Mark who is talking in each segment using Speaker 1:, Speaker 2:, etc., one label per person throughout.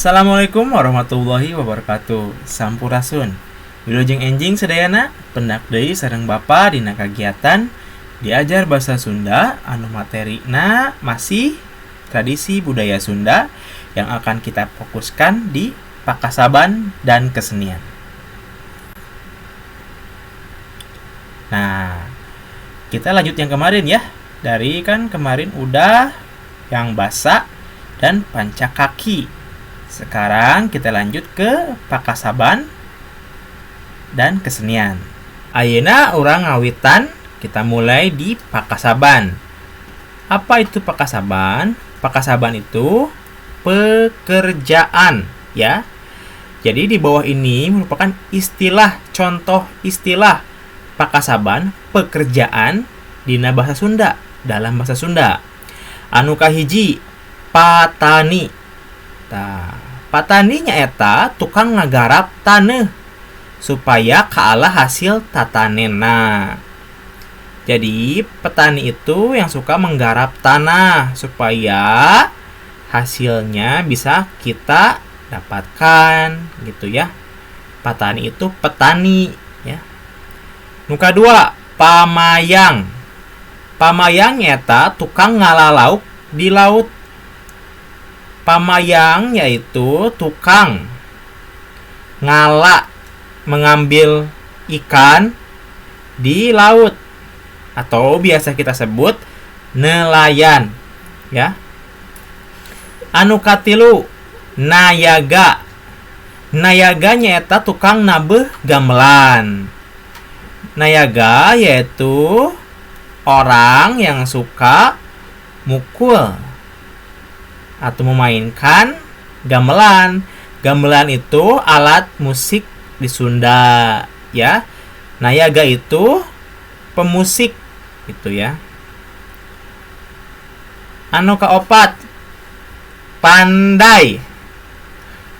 Speaker 1: Assalamualaikum warahmatullahi wabarakatuh. Sampurasun. Wilujeng enjing sadayana, pendak deui sareng Bapa dina kagiatan diajar bahasa Sunda anu materina masih tradisi budaya Sunda yang akan kita fokuskan di pakasaban dan kesenian. Nah, kita lanjut yang kemarin ya. Dari kan kemarin udah yang basa dan pancakaki. Sekarang kita lanjut ke pakasaban dan kesenian. Ayeuna urang ngawitan, kita mulai di pakasaban. Apa itu pakasaban? Pakasaban itu pekerjaan ya. Jadi di bawah ini merupakan istilah, contoh istilah pakasaban pekerjaan dina bahasa Sunda, dalam bahasa Sunda. Anu kahiji, patani. Tah, patani nyaeta tukang ngagarap taneuh supaya kaala hasil tatanena. Jadi petani itu yang suka menggarap tanah supaya hasilnya bisa kita dapatkan gitu ya. Patani itu petani ya. Nu kadua, pamayang. Pamayang nyata tukang ngala lauk di laut. Pamayang yaitu tukang ngala, mengambil ikan di laut atau biasa kita sebut nelayan ya. Anu katilu, nayaga. Nayaga nyaeta tukang nabeuh gamelan. Nayaga yaitu orang yang suka mukul atau memainkan gamelan. Gamelan itu alat musik di Sunda ya. Nayaga itu pemusik gitu ya. Anu kaopat, pandai.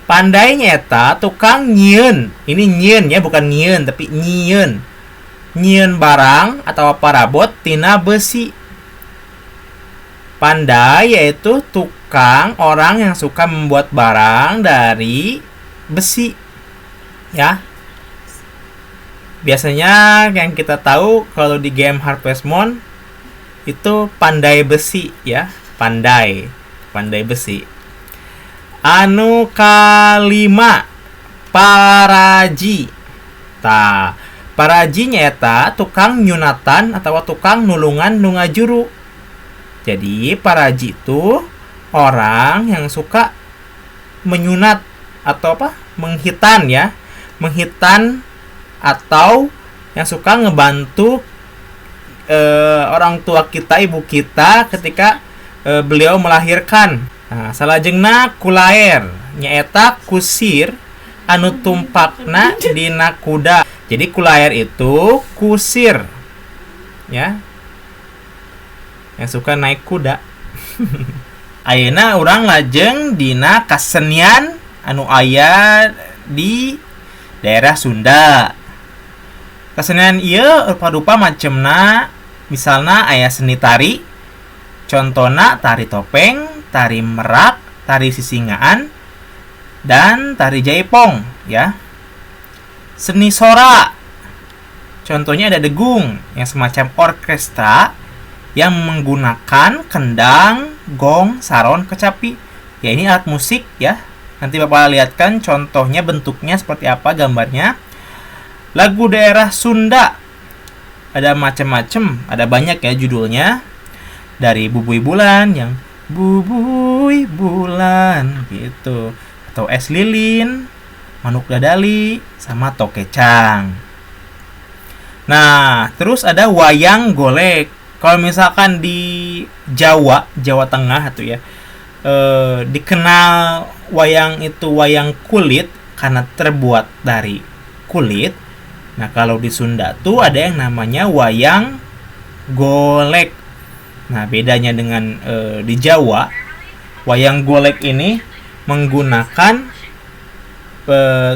Speaker 1: Pandai nyeta tukang nyieun. Ini nyieun ya, bukan nyieun tapi nyieun. Nyieun barang atau parabot tina besi. Pandai yaitu tukang, orang yang suka membuat barang dari besi ya. Biasanya yang kita tahu kalau di game Harvest Moon itu pandai besi ya, pandai, pandai besi. Anu kalima, paraji. Tah, paraji nyaeta tukang nyunatan atau tukang nulungan nu ngajuru. Jadi paraji itu orang yang suka menyunat atau apa? Menghitan ya. Menghitan atau yang suka ngebantu orang tua kita, ibu kita ketika beliau melahirkan. Nah, salajengna kulaer nyaeta kusir anu tumpakna dina kuda. Jadi kulaer itu kusir ya, yang suka naik kuda. Ayeuna urang lajeng dina kasenian anu aya di daerah Sunda. Kesenian ieu rupa-rupa macemna, misalna aya seni tari, contona tari topeng, tari merak, tari sisingaan, dan tari jaipong ya. Seni sora, contohnya ada degung yang semacam orkestra yang menggunakan kendang, gong, saron, kecapi. Ya, ini alat musik ya. Nanti Bapak lihatkan contohnya, bentuknya seperti apa gambarnya. Lagu daerah Sunda ada macam-macam, ada banyak ya judulnya. Dari Bubuy Bulan yang Bubuy Bulan gitu, atau Es Lilin, Manuk Dadali, sama Tokecang. Nah, terus ada wayang golek. Kalau misalkan di Jawa, Jawa Tengah atau ya, dikenal wayang itu wayang kulit karena terbuat dari kulit. Nah, kalau di Sunda tuh ada yang namanya wayang golek. Nah, bedanya dengan di Jawa, wayang golek ini menggunakan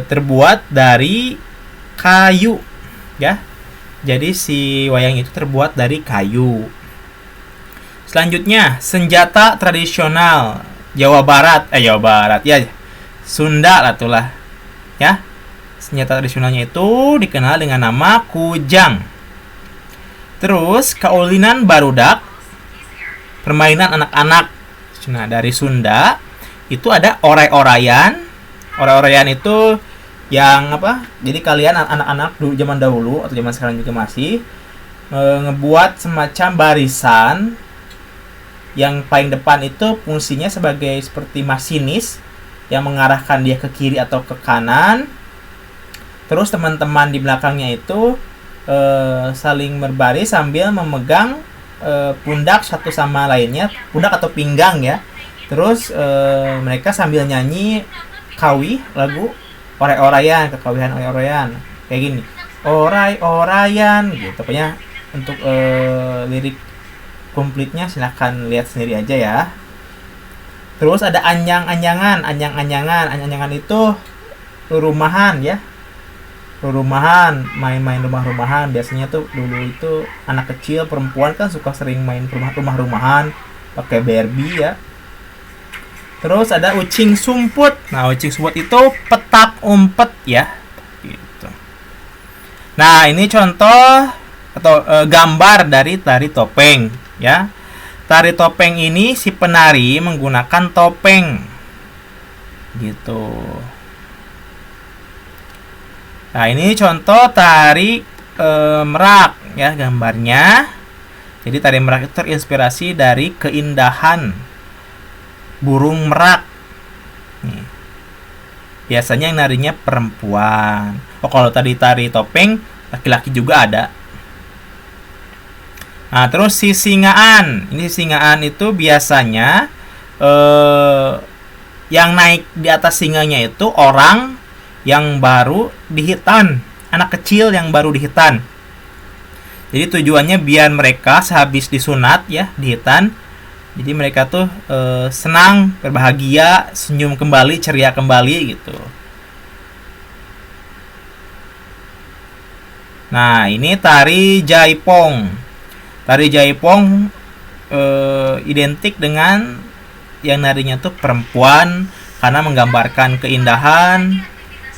Speaker 1: terbuat dari kayu ya. Jadi si wayang itu terbuat dari kayu. Selanjutnya, senjata tradisional Jawa Barat, Jawa Barat ya. Sunda lah itulah ya. Senjata tradisionalnya itu dikenal dengan nama kujang. Terus kaulinan barudak, permainan anak-anak. Nah, dari Sunda itu ada orai-orayan. Orai-orayan itu yang apa? Jadi kalian anak-anak dulu zaman dahulu atau zaman sekarang juga masih ngebuat semacam barisan yang paling depan itu fungsinya sebagai seperti masinis yang mengarahkan dia ke kiri atau ke kanan. Terus teman-teman di belakangnya itu saling berbaris sambil memegang pundak satu sama lainnya, pundak atau pinggang ya. Terus mereka sambil nyanyi kawi lagu orai-orayan, kekawihan orai-orayan kayak gini. Orai-orayan gitu. Pokoknya untuk lirik komplitnya silahkan lihat sendiri aja ya. Terus ada anyang-anyangan, anyang-anyangan, anyang-anyangan itu rumahan ya. Rumahan, main-main rumah-rumahan. Biasanya tuh dulu itu anak kecil perempuan kan suka sering main rumah-rumahan pakai Barbie ya. Terus ada ucing sumput. Nah, ucing sumput itu petak umpet ya. Gitu. Nah, ini contoh atau gambar dari tari topeng ya. Tari topeng ini si penari menggunakan topeng. Gitu. Nah, ini contoh tari merak ya gambarnya. Jadi tari merak itu terinspirasi dari keindahan burung merak. Nih. Biasanya yang narinya perempuan. Oh, kalau tadi tari topeng laki-laki juga ada. Nah, terus sisingaan. Ini sisingaan itu biasanya yang naik di atas singanya itu orang yang baru dihitan, anak kecil yang baru dihitan. Jadi tujuannya biar mereka sehabis disunat ya, dihitan. Jadi mereka tuh senang, berbahagia, senyum kembali, ceria kembali gitu. Nah, ini tari jaipong. Tari jaipong identik dengan yang narinya tuh perempuan karena menggambarkan keindahan.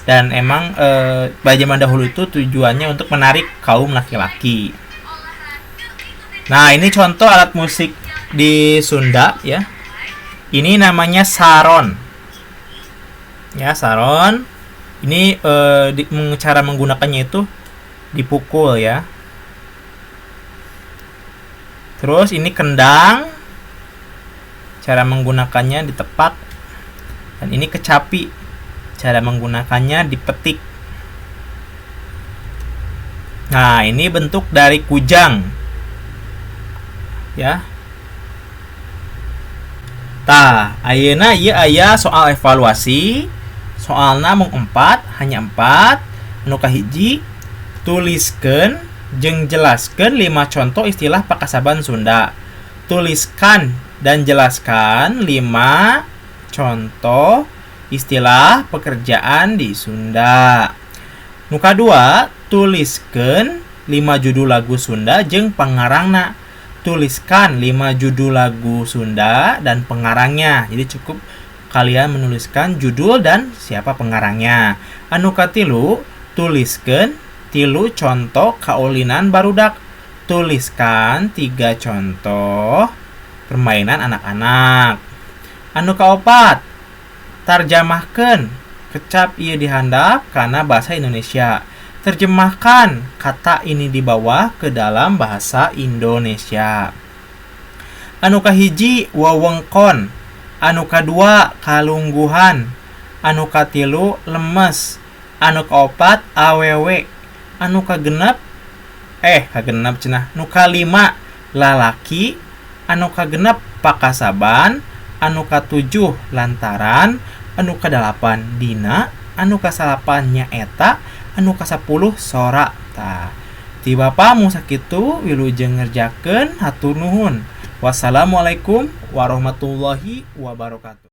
Speaker 1: Dan emang pada zaman dahulu itu tujuannya untuk menarik kaum laki-laki. Nah, ini contoh alat musik di Sunda ya. Ini namanya saron. Ya, saron. Ini cara menggunakannya itu dipukul ya. Terus ini kendang. Cara menggunakannya ditepak. Dan ini kecapi. Cara menggunakannya dipetik. Nah, ini bentuk dari kujang. Ya. Tah, ayeuna ieu aya soal evaluasi. Soalna mung 4, hanya 4. Anu kahiji, tuliskeun jeung jelaskeun 5 contoh istilah pakasaban Sunda. Tuliskan dan jelaskan 5 contoh istilah pekerjaan di Sunda. Nu kadua, tuliskeun 5 judul lagu Sunda jeung pangarangna. Tuliskan 5 judul lagu Sunda dan pengarangnya. Jadi cukup kalian menuliskan judul dan siapa pengarangnya. Anu katilu, tuliskeun 3 contoh kaulinan barudak. Tuliskan 3 contoh permainan anak-anak. Anu kaopat, tarjamahkeun kecap ieu dihandap kana bahasa Indonesia. Terjemahkan kata ini di bawah ke dalam bahasa Indonesia. Anu kahiji wewengkon, anu kadua kalungguhan, anu katilu lemes, anu kaopat awewe, anu kagenep kagenep cenah, nu kalima lalaki, anu kagenep pakasaban, anu katujuh lantaran, anu kadalapan dina, anu kasalapan nyaeta, anu ka-10 sora. Tah, ti bapa mung sakitu wilujeng ngerjakeun, hatur nuhun. Wassalamualaikum warahmatullahi wabarakatuh.